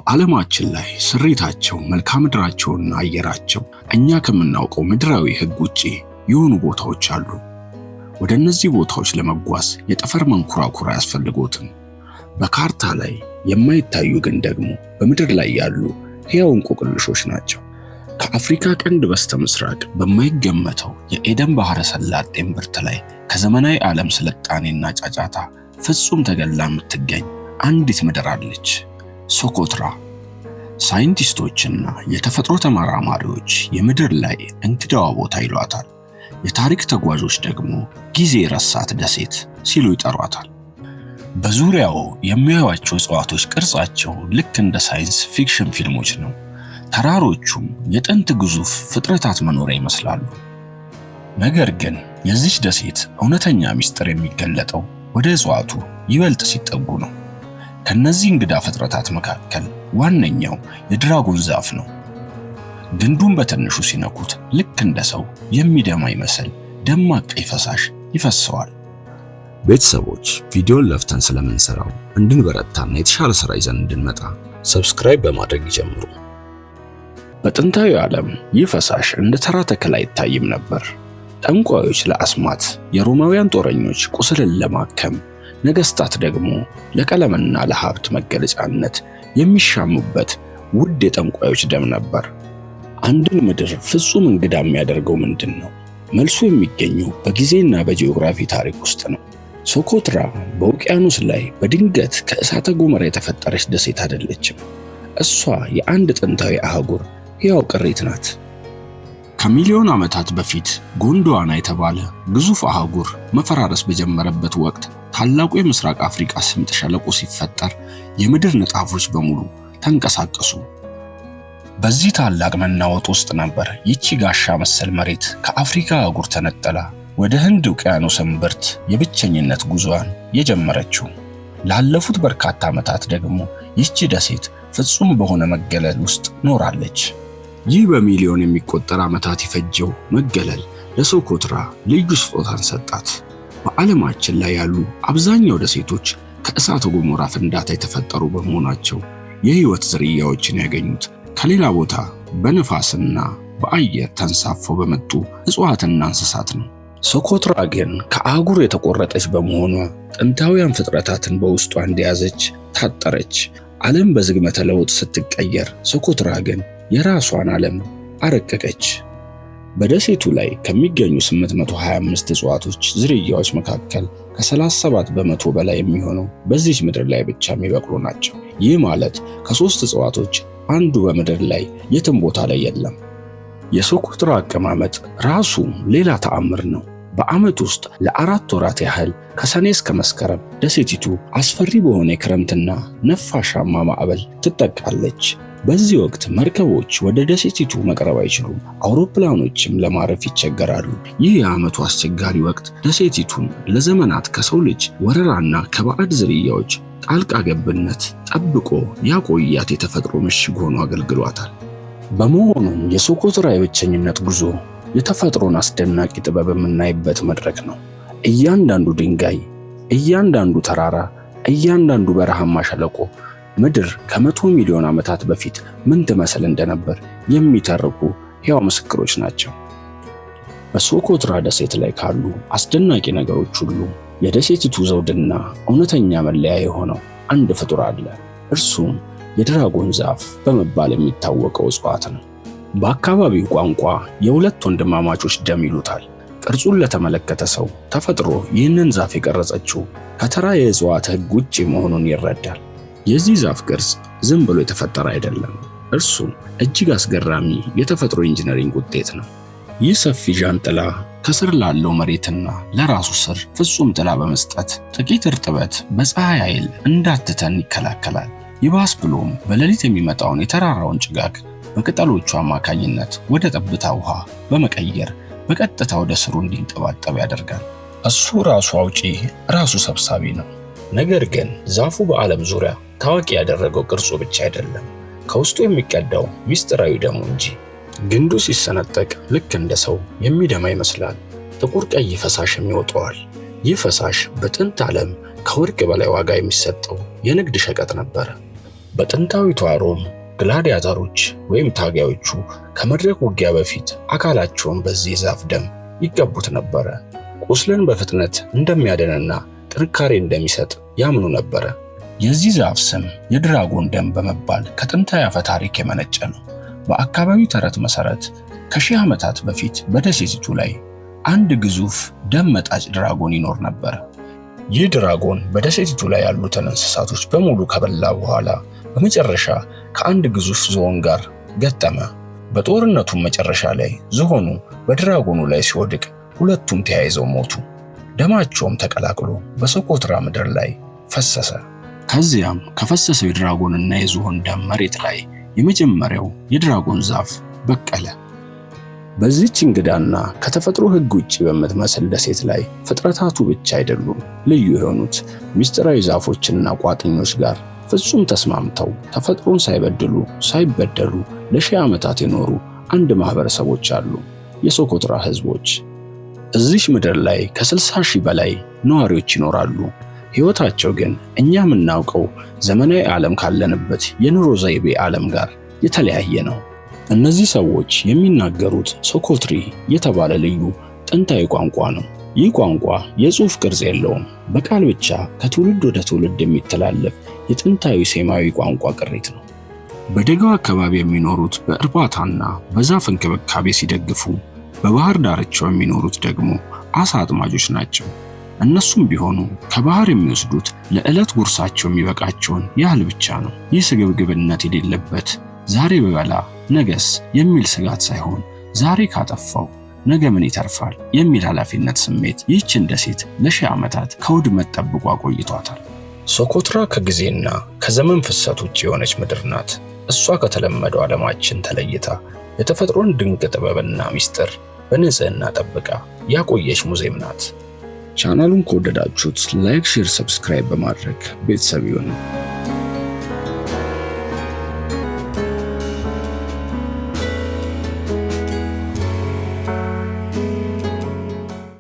በዓለማችን ላይ ስሪታቸው፣ መልክዓ ምድራቸውና አየራቸው እኛ ከምናውቀው ምድራዊ ሕግ ውጪ የሆኑ ቦታዎች አሉ። ወደ እነዚህ ቦታዎች ለመጓዝ የጠፈር መንኮራኩር አያስፈልጎትም። በካርታ ላይ የማይታዩ ግን ደግሞ በምድር ላይ ያሉ ሕያው እንቆቅልሾች ናቸው። ከአፍሪካ ቀንድ በስተምስራቅ በማይገመተው የኤደን ባህረ ሰላጤ እምብርት ላይ ከዘመናዊ ዓለም ስልጣኔና ጫጫታ ፍጹም ተገላ የምትገኝ አንዲት ምድር አለች፣ ሶኮትራ። ሳይንቲስቶችና የተፈጥሮ ተመራማሪዎች የምድር ላይ እንግዳዋ ቦታ ይሏታል። የታሪክ ተጓዦች ደግሞ ጊዜ የረሳት ደሴት ሲሉ ይጠሯታል። በዙሪያው የሚያዩዋቸው እጽዋቶች ቅርጻቸው ልክ እንደ science fiction ፊልሞች ነው። ተራሮቹም የጥንት ግዙፍ ፍጥረታት መኖሪያ ይመስላሉ። ነገር ግን የዚች ደሴት እውነተኛ ምስጢር የሚገለጠው ወደ እጽዋቱ ይበልጥ ሲጠጉ ነው። ከነዚህ እንግዳ ፍጥረታት መካከል ዋነኛው የድራጎን ዛፍ ነው። ግንዱን በትንሹ ሲነኩት ልክ እንደ ሰው የሚደማ ይመስል ደማቅ ቀይ ፈሳሽ ይፈሰዋል። ቤተሰቦች፣ ቪዲዮን ለፍተን ስለምንሰራው እንድንበረታና የተሻለ ስራ ይዘን እንድንመጣ subscribe በማድረግ ይጀምሩ። በጥንታዊ ዓለም ይህ ፈሳሽ እንደ ተራ ተክል አይታይም ነበር። ጠንቋዮች ለአስማት፣ የሮማውያን ጦረኞች ቁስልን ለማከም፣ ነገስታት ደግሞ ለቀለምና ለሀብት መገለጫነት የሚሻሙበት ውድ የጠንቋዮች ደም ነበር። አንድን ምድር ፍጹም እንግዳ የሚያደርገው ምንድን ነው? መልሱ የሚገኘው በጊዜና በጂኦግራፊ ታሪክ ውስጥ ነው። ሶኮትራ በውቅያኖስ ላይ በድንገት ከእሳተ ገሞራ የተፈጠረች ደሴት አይደለችም። እሷ የአንድ ጥንታዊ አህጉር ሕያው ቅሪት ናት። ከሚሊዮን ዓመታት በፊት ጎንዶዋና የተባለ ግዙፍ አህጉር መፈራረስ በጀመረበት ወቅት ታላቁ የምስራቅ አፍሪካ ስምጥ ሸለቆ ሲፈጠር የምድር ንጣፎች በሙሉ ተንቀሳቀሱ። በዚህ ታላቅ መናወጥ ውስጥ ነበር ይቺ ጋሻ መሰል መሬት ከአፍሪካ አህጉር ተነጥላ ወደ ህንድ ውቅያኖስ እምብርት የብቸኝነት ጉዞዋን የጀመረችው። ላለፉት በርካታ ዓመታት ደግሞ ይቺ ደሴት ፍጹም በሆነ መገለል ውስጥ ኖራለች። ይህ በሚሊዮን የሚቆጠር ዓመታት የፈጀው መገለል ለሶኮትራ ልዩ ስጦታን ሰጣት። በዓለማችን ላይ ያሉ አብዛኛው ደሴቶች ከእሳተ ገሞራ ፍንዳታ የተፈጠሩ በመሆናቸው የህይወት ዝርያዎችን ያገኙት ከሌላ ቦታ በንፋስና በአየር ተንሳፈው በመጡ እጽዋትና እንስሳት ነው። ሶኮትራ ግን ከአህጉር የተቆረጠች በመሆኗ ጥንታውያን ፍጥረታትን በውስጧ እንደያዘች ታጠረች። ዓለም በዝግመተ ለውጥ ስትቀየር፣ ሶኮትራ ግን የራሷን ዓለም አረቀቀች። በደሴቱ ላይ ከሚገኙ 825 እጽዋቶች ዝርያዎች መካከል ከ37% በላይ የሚሆነው በዚች ምድር ላይ ብቻ የሚበቅሉ ናቸው። ይህ ማለት ከሶስት እጽዋቶች አንዱ በምድር ላይ የትም ቦታ ላይ የለም። የሶኮትራ አቀማመጥ ራሱ ሌላ ተአምር ነው። በዓመት ውስጥ ለ4 ወራት ያህል ከሰኔ እስከ መስከረም ደሴቲቱ አስፈሪ በሆነ የክረምትና ነፋሻማ ማዕበል ትጠቃለች። በዚህ ወቅት መርከቦች ወደ ደሴቲቱ መቅረብ አይችሉም፣ አውሮፕላኖችም ለማረፍ ይቸገራሉ። ይህ የዓመቱ አስቸጋሪ ወቅት ደሴቲቱን ለዘመናት ከሰው ልጅ ወረራና ከባዕድ ዝርያዎች ጣልቃ ገብነት ጠብቆ ያቆያት የተፈጥሮ ምሽግ ሆኖ አገልግሏታል። በመሆኑም የሶኮትራ የብቸኝነት ጉዞ የተፈጥሮን አስደናቂ ጥበብ የምናይበት መድረክ ነው። እያንዳንዱ ድንጋይ፣ እያንዳንዱ ተራራ፣ እያንዳንዱ በረሃማ ሸለቆ ምድር ከ100 ሚሊዮን ዓመታት በፊት ምን ትመስል እንደነበር የሚተርኩ ሕያው ምስክሮች ናቸው። በሶኮትራ ደሴት ላይ ካሉ አስደናቂ ነገሮች ሁሉ የደሴቲቱ ዘውድና እውነተኛ መለያ የሆነው አንድ ፍጡር አለ። እርሱም የድራጎን ዛፍ በመባል የሚታወቀው እጽዋት ነው። በአካባቢው ቋንቋ የሁለት ወንድማማቾች ደም ይሉታል። ቅርጹን ለተመለከተ ሰው ተፈጥሮ ይህንን ዛፍ የቀረጸችው ከተራ የእጽዋት ሕግ ውጪ መሆኑን ይረዳል። የዚህ ዛፍ ቅርጽ ዝም ብሎ የተፈጠረ አይደለም። እርሱ እጅግ አስገራሚ የተፈጥሮ engineering ውጤት ነው። ይህ ሰፊ ዣንጥላ ከስር ላለው መሬትና ለራሱ ስር ፍጹም ጥላ በመስጠት ጥቂት እርጥበት በፀሐይ ኃይል እንዳትተን ይከላከላል። ይባስ ብሎም በሌሊት የሚመጣውን የተራራውን ጭጋግ በቅጠሎቹ አማካኝነት ወደ ጠብታ ውሃ በመቀየር በቀጥታ ወደ ስሩ እንዲንጠባጠብ ያደርጋል። እሱ ራሱ አውጪ ራሱ ሰብሳቢ ነው። ነገር ግን ዛፉ በዓለም ዙሪያ ታዋቂ ያደረገው ቅርጹ ብቻ አይደለም፣ ከውስጡ የሚቀዳው ሚስጥራዊ ደሙ እንጂ። ግንዱ ሲሰነጠቅ ልክ እንደ ሰው የሚደማ ይመስላል። ጥቁር ቀይ ፈሳሽም ይወጣዋል። ይህ ፈሳሽ በጥንት ዓለም ከወርቅ በላይ ዋጋ የሚሰጠው የንግድ ሸቀጥ ነበር። በጥንታዊቷ ሮም ግላዲያተሮች ወይም ታጋዮቹ ከመድረክ ውጊያ በፊት አካላቸውን በዚህ ዛፍ ደም ይቀቡት ነበረ። ቁስልን በፍጥነት እንደሚያድንና ጥንካሬ እንደሚሰጥ ያምኑ ነበረ። የዚህ ዛፍ ስም የ dragon ደም በመባል ከጥንታዊ አፈ ታሪክ የመነጨ ነው። በአካባቢው ተረት መሰረት ከሺህ ዓመታት በፊት በደሴቲቱ ላይ አንድ ግዙፍ ደም መጣጭ dragon ይኖር ነበር። ይህ dragon በደሴቲቱ ላይ ያሉትን እንስሳቶች በሙሉ ከበላ በኋላ በመጨረሻ ከአንድ ግዙፍ ዝሆን ጋር ገጠመ። በጦርነቱም መጨረሻ ላይ ዝሆኑ በ dragon ኑ ላይ ሲወድቅ ሁለቱም ተያይዘው ሞቱ። ደማቸውም ተቀላቅሎ በሶኮትራ ምድር ላይ ፈሰሰ። ከዚያም ከፈሰሰው የ dragon ና የዝሆን ደም መሬት ላይ የመጀመሪያው የ dragon ዛፍ በቀለ። በዚህች እንግዳና ከተፈጥሮ ሕግ ውጪ በምትመስል ደሴት ላይ ፍጥረታቱ ብቻ አይደሉም ልዩ የሆኑት። ምስጢራዊ ዛፎችና ቋጥኞች ጋር ፍጹም ተስማምተው ተፈጥሮን ሳይበድሉ ሳይበደሉ ለሺህ ዓመታት የኖሩ አንድ ማህበረሰቦች አሉ፣ የሶኮትራ ህዝቦች። እዚች ምድር ላይ ከ60,000 በላይ ነዋሪዎች ይኖራሉ። ሕይወታቸው ግን እኛ የምናውቀው ዘመናዊ ዓለም ካለንበት የኑሮ ዘይቤ ዓለም ጋር የተለያየ ነው። እነዚህ ሰዎች የሚናገሩት ሶኮትሪ የተባለ ልዩ ጥንታዊ ቋንቋ ነው። ይህ ቋንቋ የጽሑፍ ቅርጽ የለውም። በቃል ብቻ ከትውልድ ወደ ትውልድ የሚተላለፍ የጥንታዊ ሴማዊ ቋንቋ ቅሪት ነው። በደጋው አካባቢ የሚኖሩት በእርባታና በዛፍ እንክብካቤ ሲደግፉ፣ በባህር ዳርቻው የሚኖሩት ደግሞ አሳ አጥማጆች ናቸው። እነሱም ቢሆኑ ከባህር የሚወስዱት ለዕለት ጉርሳቸው የሚበቃቸውን ያህል ብቻ ነው። ይህ ስግብግብነት የሌለበት፣ ዛሬ ብበላ ነገስ የሚል ስጋት ሳይሆን ዛሬ ካጠፋው ነገ ምን ይተርፋል የሚል ኃላፊነት ስሜት ይህችን ደሴት ለሺህ ዓመታት ከውድመት ጠብቆ አቆይቷታል። ሶኮትራ ከጊዜና ከዘመን ፍሰት ውጭ የሆነች ምድር ናት። እሷ ከተለመደው ዓለማችን ተለይታ የተፈጥሮን ድንቅ ጥበብና ሚስጥር በንጽህና ጠብቃ ያቆየች ሙዚየም ናት። ቻናሉን ከወደዳችሁት like፣ share፣ subscribe በማድረግ ቤተሰብ ይሁኑ።